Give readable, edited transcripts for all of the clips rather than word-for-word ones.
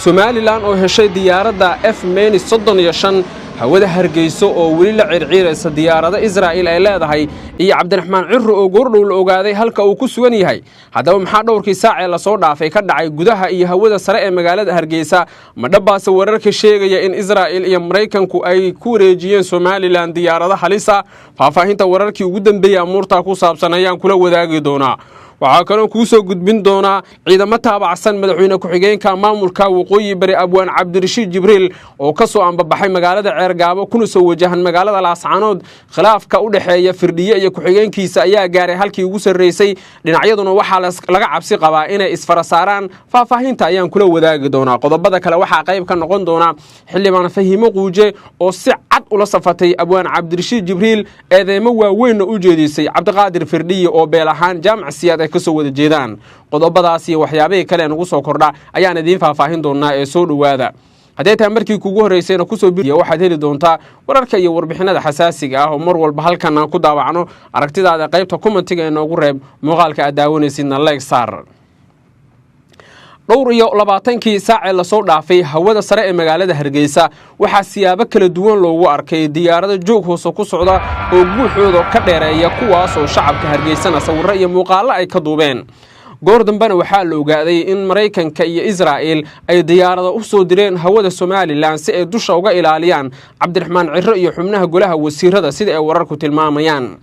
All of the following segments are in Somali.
Somalilan oo heshay diyaaradda F meni 35, hawada Hargeyso oo weli la circiiraysa diyaarado Israa'iil ay leedahay, iyo Cabdiraxmaan Ciro oo goordhow la ogaaday halka uu ku sugan yahay. Haddaba, maxaa dhowrkii saacee lasoo dhaafay ka dhacay gudaha iyo hawada sare ee magaalada Hargeysa? Ma dhabbaase wararka sheegaya in Israa'il iyo Maraykanku ay ku wareejiyeen Somalilan diyaarado halisa? Faahfaahinta wararkii ugu dambeeyey amuurtaa ku saabsan ayaan kula wadaagi doonaa. Waxaa kaloo kuu soo gudbin doonaa ciidamo taabacsan madaxweyne ku-xigeenka maamulka Waqooyi Bari, Abwaan Cabdirashiid Jibriil, oo ka soo ambabaxay magaalada Ceergaabo kuna soo wajahan magaalada Laascanood. Khilaafka u dhexeeya Firdhiye iyo ku-xigeenkiisa ayaa gaaray halkii ugu sarreysay, dhinacyaduna waxaa laga cabsi qabaa inay isfara saaraan. Faahfaahinta ayaan kula wadaagi doonaa. Qodobada kale waxaa qayb ka noqon doona xildhibaan Fahimo Quuje oo si cad ula safatay Abwaan Cabdirashiid Jibriil, eedeymo waaweynna u jeedisay Cabdiqaadir Firdhiye oo beel ahaan Jaamac Siyaad ay kasoo wada jeedaan. Qodobadaas iyo waxyaabihii kale nugu soo kordha ayaan idiin faahfaahin doonaa ee soo dhowaada. Hadday tahay markii kugu horreysayna, kusoo biya, waxaad heli doontaa wararka iyo warbixinada xasaasiga ah oo mar walba halkan aan ku daawacno. Aragtidaada qaybta commentiga ee noogu reeb, muuqaalka aad daawanaysidna like saar. 24-kii saacee lasoo dhaafay, hawada sare ee magaalada Hargeysa waxaa siyaabo kala duwan loogu arkay diyaarado joog hoose ku socda oo guuxooda ka dheereeya, kuwaasoo shacabka Hargeysana sawirro iyo muuqaallo ay ka duubeen. Goor dambena waxaa la ogaaday in Maraykanka iyo Israa'il ay diyaarado u soo direen hawada Somalilan si ay dusha uga ilaaliyaan Cabdiraxmaan Ciro iyo xubnaha golaha wasiirada, sida ay wararku tilmaamayaan.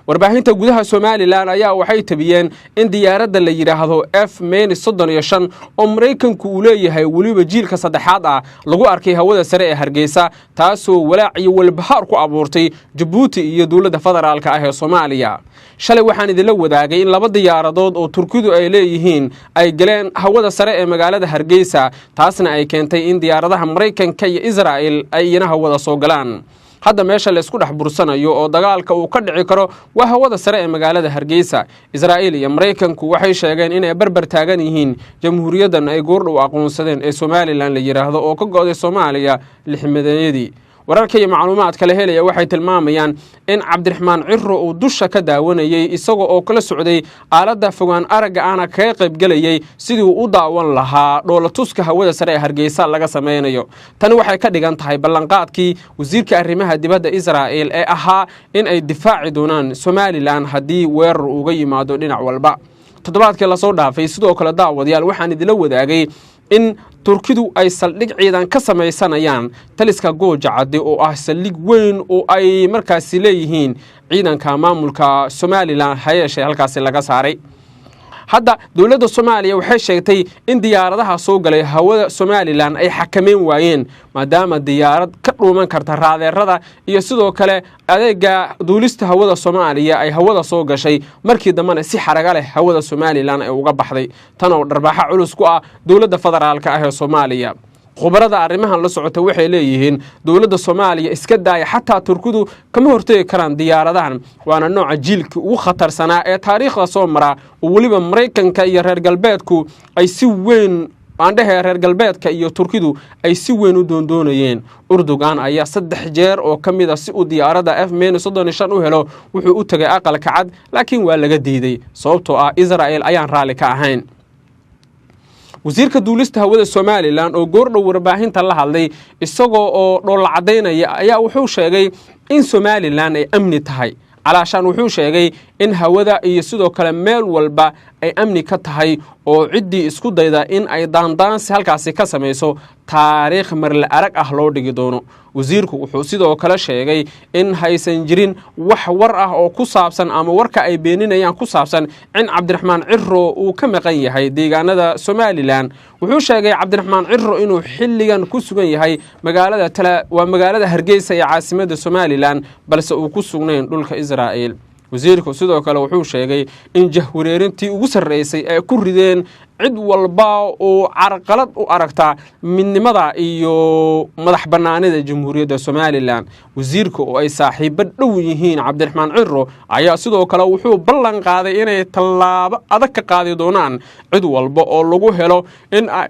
Warbaahinta gudaha Somalilan ayaa waxay tabiyeen in diyaaradda la yidhaahdo F meni 35 oo Maraykanku uu leeyahay, weliba jiilka saddexaad ah, lagu arkay hawada sare ee Hargeysa, taasoo walaac iyo walbahaar ku abuurtay Jabuuti iyo dowladda federaalka ah ee Soomaaliya. Shalay waxaan idinla wadaagay in laba diyaaradood oo Turkidu ay leeyihiin ay galeen hawada sare ee magaalada Hargeysa, taasna ay keentay in diyaaradaha Maraykanka iyo Israa'il ay iyana hawada soo galaan. Hadda meesha laysku dhex bursanayo oo dagaalka uu ka dhici karo waa hawada sare ee magaalada Hargeysa. Israa'iil iyo Maraykanku waxay sheegeen inay barbar taagan yihiin jamhuuriyaddan ay goordhow aqoonsadeen ee Somalilan la yidhaahdo oo ka go'day Soomaaliya lixmadeeyadii. Wararka iyo macluumaadka la helaya waxay tilmaamayaan in Cabdiraxmaan Ciro uu dusha ka daawanayey, isaga oo kala socday aaladda fogaan aragga ahna kaga qaybgelayey sidii uu u daawan lahaa dhoolatuska hawada sare ee Hargeysa laga samaynayo. Tani waxay ka dhigan tahay ballanqaadkii wasiirka arrimaha dibadda Israa'il ee ahaa in ay difaaci doonaan Somalilan haddii weerar uga yimaado dhinac walba. Toddobaadkii lasoo dhaafay sidoo kale, daawadayaal, waxaan idila wadaagay in Turkidu ay saldhig ciidan ka samaysanayaan taliska Gooja Cadde, oo ah saldhig weyn oo ay markaasi leeyihiin ciidanka maamulka Somalilan, hayeeshee halkaasi laga saaray. Hadda dowladda Soomaaliya waxay sheegtay in diyaaradaha soo galay hawada Somalilan ay xakameyn waayeen, maadaama diyaarad ka dhuuman karta raadeerada iyo sidoo kale adeega duulista hawada Soomaaliya ay hawada soo gashay, markii dambena si xaraga leh hawada Somalilan ay uga baxday, tan oo dharbaaxa culus ku ah dowladda federaalka ah ee Soomaaliya. Khubarada arrimahan la socota waxay leeyihiin dowladda Soomaaliya iska daaya, xataa Turkidu kama hortegi karaan diyaaradahan, waana nooca jiilkii ugu khatarsanaa ee taariikhda soo maraa, oo weliba Maraykanka iyo reer galbeedku ay si weyn, aandhehe, reer galbeedka iyo Turkidu ay si weyn u doondoonayeen. Erdogan ayaa saddex jeer oo ka mid a si uu diyaaradda F meni 35 u helo wuxuu u tegay Aqalka Cad, laakiin waa laga diiday, sababtoo ah Israa'el ayaan raalli ka ahayn. Wasiirka duulista hawada Somalilan oo goordhow warbaahinta la hadlay, isagoo oo dhoolla caddaynaya, ayaa wuxuu sheegay in Somalilan ay amni tahay. Calaashaan wuxuu sheegay in hawada iyo sidoo kale meel walba ay amni ka tahay, oo ciddii isku dayda in ay daandaansi halkaasi ka samayso taariikh marle arag ah loo dhigi doono. Wasiirku wuxuu sidoo kale sheegay in haysan jirin wax war ah oo ku saabsan ama warka ay beeninayaan ku saabsan in Cabdiraxmaan Ciro uu ka maqan yahay deegaanada Somalilan. Wuxuu sheegay Cabdiraxmaan Ciro inuu xilligan ku sugan yahay magaalada, waa magaalada Hargeysa ee caasimada Somalilan, balse uu ku sugnayn dhulka Israa'il. Wasiirku sidoo kale wuxuu sheegay in jahwareerintii ugu sarreysay ay ku rideen cid walba oo carqalad u aragta midnimada iyo madax bannaanida jamhuuriyadda Somalilan. Wasiirka oo ay saaxiibo dhow yihiin Cabdiraxmaan Ciro ayaa sidoo kale wuxuu ballan qaaday inay tallaabo adag ka qaadi doonaan cid walba oo lagu helo in ay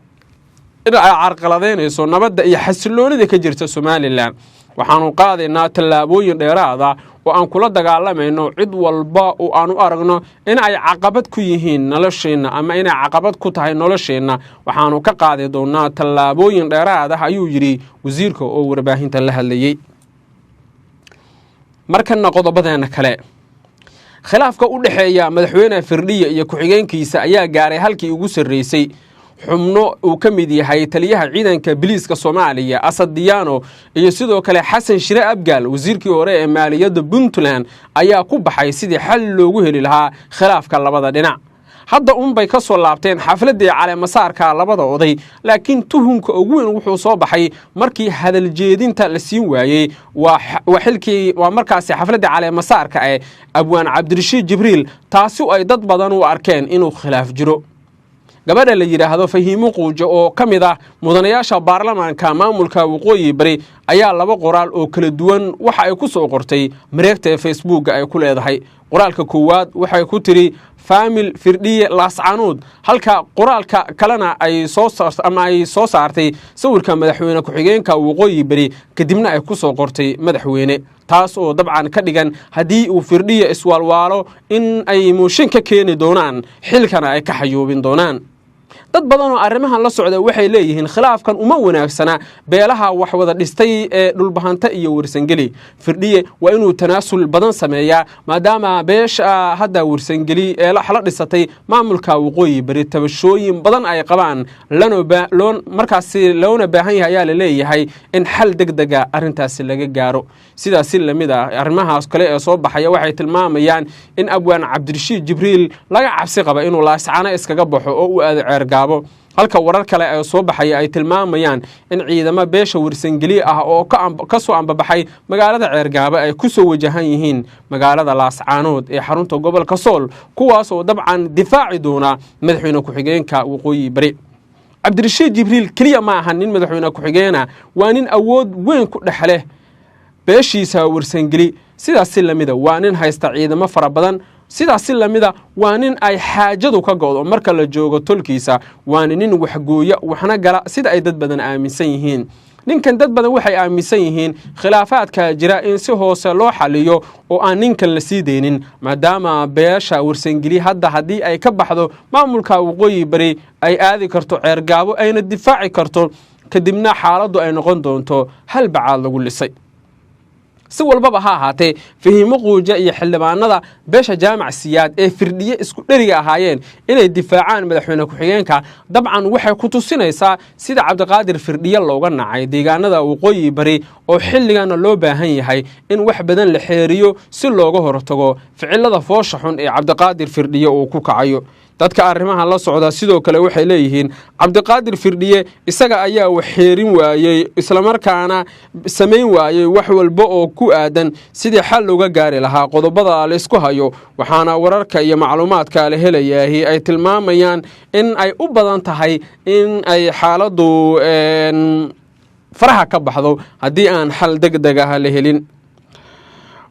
carqaladaynayso nabadda iyo xasiloonida ka jirta Somalilan. Waxaanu qaadaynaa tallaabooyin dheeraada oo oo aan kula dagaalamayno cid walba oo aan u aragno in ay caqabad ku yihiin nolosheenna ama inay caqabad ku tahay nolosheenna. Waxaanu ka qaadi doonaa tallaabooyin dheeraad ah, ayuu yidhi wasiirka oo warbaahinta la hadlayey. Markana qodobadeena kale. Khilaafka u dhexeeya Madaxweyne Firdhiye iyo ku-xigeenkiisa ayaa gaaray halkii ugu sarreysay. Xubno uu ka mid yahay taliyaha ciidanka biliiska Soomaaliya Asad Diyaano iyo sidoo kale Xasan Shire Abgaal, wasiirkii hore ee maaliyadda Puntland, ayaa ku baxay sidii xal loogu heli lahaa khilaafka labada dhinac. Hadda uunbay ka soo laabteen xafladdii caleemasaarka labada oday, laakiin tuhunka ugu weyn wuxuu soo baxay markii hadaljeedinta la siin waayey. Waa xilkii, waa markaasi xafladdii caleemasaarka ee Abwaan Cabdirashiid Jibriil, taasi ay dad badan u arkeen inuu khilaaf jiro. Gabadha la yidhaahdo Fahiimo Quujo oo ka mid ah mudanayaasha baarlamaanka maamulka Waqooyi Bari ayaa laba qoraal oo kala duwan waxa ay ku soo qortay mareegta ee Facebooka ay ku leedahay. Qoraalka koowaad waxay ku tiri "Family Firdhiye Laascaanood", halka qoraalka kalena ay soo ama ay soo saartay sawirka madaxweyne ku-xigeenka Waqooyi Bari, kadibna ay ku soo qortay "madaxweyne", taas oo dabcan ka dhigan haddii uu Firdhiye iswaalwaalo in ay mooshin ka keeni doonaan, xilkana ay ka xayuubin doonaan. Dad badan oo arrimahan la socda waxay leeyihiin khilaafkan uma wanaagsana beelaha wax wada dhistay ee Dhulbahante iyo Warsangeli. Firdhiye waa inuu tanaasul badan sameeyaa, maadaama beesha hadda Warsangeli ee la dhisatay maamulka Waqooyi Bari tabashooyin badan ay qabaan, markaasi loona baahan yahay, ayaa la leeyahay, in xal deg dega arrintaasi laga gaaro. Sidaas si lamid ah, arrimahaas kale ee soo baxaya waxay tilmaamayaan in Abwaan Cabdirashiid Jibriil laga cabsi qaba inuu Laascano iskaga baxo oo u aado Ceergaabo, halka warar kale ee soo baxaya ay tilmaamayaan in ciidamo beesha Warsangeli ah oo ka soo ambabaxay magaalada Ceergaabo ay ku soo wajahan yihiin magaalada Laascaanood ee xarunta gobolka Sool, kuwaas oo dabcan difaaci doona madaxweyne ku-xigeenka Waqooyi Bari. Cabdirashiid Jibriil keliya ma aha nin madaxweyne ku-xigeena, waa nin awood weyn ku dhex leh beeshiisa Warsangeli. Sidaas si lamida waa nin haysta ciidamo fara badan. Sidaas si lamida waa nin ay xaajadu ka go'do marka la joogo tolkiisa. Waana nin waxgooya waxna gala, sida ay dad badan aaminsan yihiin. Ninkan dad badan waxay aaminsan yihiin khilaafaadka jira in si hoose loo xaliyo oo aan ninkan la sii deynin, maadaama beesha Warsangeli hadda haddii ay ka baxdo maamulka Waqooyi Bari ay aadi karto Ceergaabo, ayna difaaci karto, kadibna xaaladdu ay noqon doonto hal bacaad lagu lisay. Si walbaba ha ahaatee, Fahiimo Quuja iyo xildhibaanada beesha Jaamac Siyaad ee Firdhiye isku dheriga ahaayeen inay difaacaan madaxweyne ku-xigeenka dabcan waxay ku tusinaysaa sida Cabdiqaadir Firdhiye looga nacay deegaanada Waqooyi Bari, oo xilligana loo baahan yahay in wax badan la xeeriyo si looga hortago ficilada foosha xun ee Cabdiqaadir Firdhiye uu ku kacayo. Dadka arrimahan la socda sidoo kale waxay leeyihiin Cabdiqaadir Firdhiye isaga ayaa wax xeerin waayey, islamarkaana samayn waayey wax walba oo ku aadan sidii xal looga gaari lahaa qodobada laysku hayo. Waxaana wararka iyo macluumaadka la helayaahi ay tilmaamayaan in ay u badan tahay in ay xaaladdu faraha ka baxdo haddii aan xal deg deg ah la helin.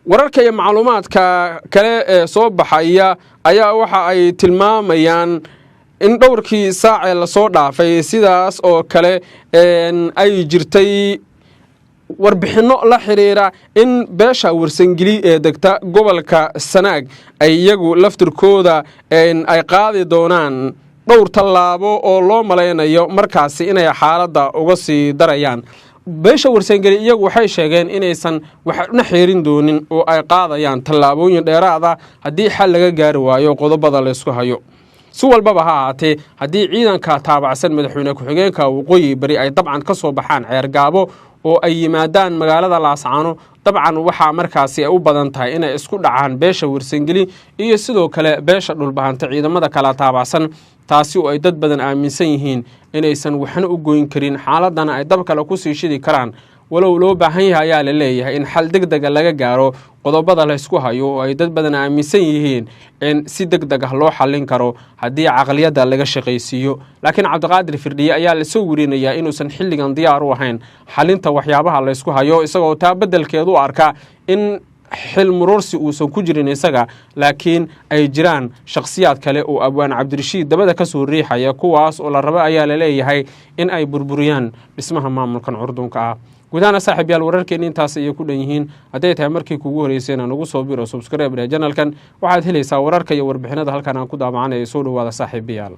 Wararka iyo macluumaadka kale ee soo baxaya ayaa waxa ay tilmaamayaan in dhowrkii saacee lasoo dhaafay sidaas oo kale ay jirtay warbixinno la xiriira in beesha Warsangeli ee degta gobolka Sanaag ay iyagu laftirkooda ay qaadi doonaan dhowr tallaabo oo loo malaynayo markaasi inay xaaladda uga sii darayaan. Beesha Warsangeli iyagu waxay sheegeen inaysan waxna xeerin doonin oo ay qaadayaan tallaabooyin dheeraada haddii xal laga gaari waayo qodobada laysku hayo. Si walbaba ha ahaatee, haddii ciidanka taabacsan madaxweyne ku-xigeenka Waqooyi Bari ay dabcan ka soo baxaan Ceergaabo oo ay yimaadaan magaalada Laascaano, dabcan waxaa markaasi ay u badan tahay inay isku dhacaan beesha Warsangeli iyo sidoo kale beesha Dhulbahanta ciidamada kala taabacsan, taasi oo ay dad badan aaminsan yihiin inaysan waxna u goyn karin, xaaladana ay dab kale kusii shidi karaan. Walow loo baahan yahay, ayaa la leeyahay, in xal deg dega laga gaaro qodobada laysku hayo oo ay dad badan aaminsan yihiin in si deg deg ah loo xallin karo haddii caqliyadda laga shaqaysiiyo, laakiin Cabdiqaadir Firdhiye ayaa lasoo werinayaa inuusan xilligan diyaar u ahayn xalinta waxyaabaha laysku hayo, isagoo taa beddelkeed u arka in xil murursi uusan ku jirin isaga, laakiin ay jiraan shakhsiyaad kale oo Abwaan Cabdirashiid dabada ka soo riixaya, kuwaas oo la rabo, ayaa la leeyahay, in ay burburiyaan dhismaha maamulkan curdunka ah. Gudahaana, saaxiib yaal, wararkeenni intaas ayay ku dhan yihiin. Hadday tahay markii kugu horeysayna, nagu soo biro, subscribe dheh channelkan. Waxaad helaysaa wararka iyo warbixinada halkan aan ku daabacanayo. Soo dhawaada, saaxiibayaal.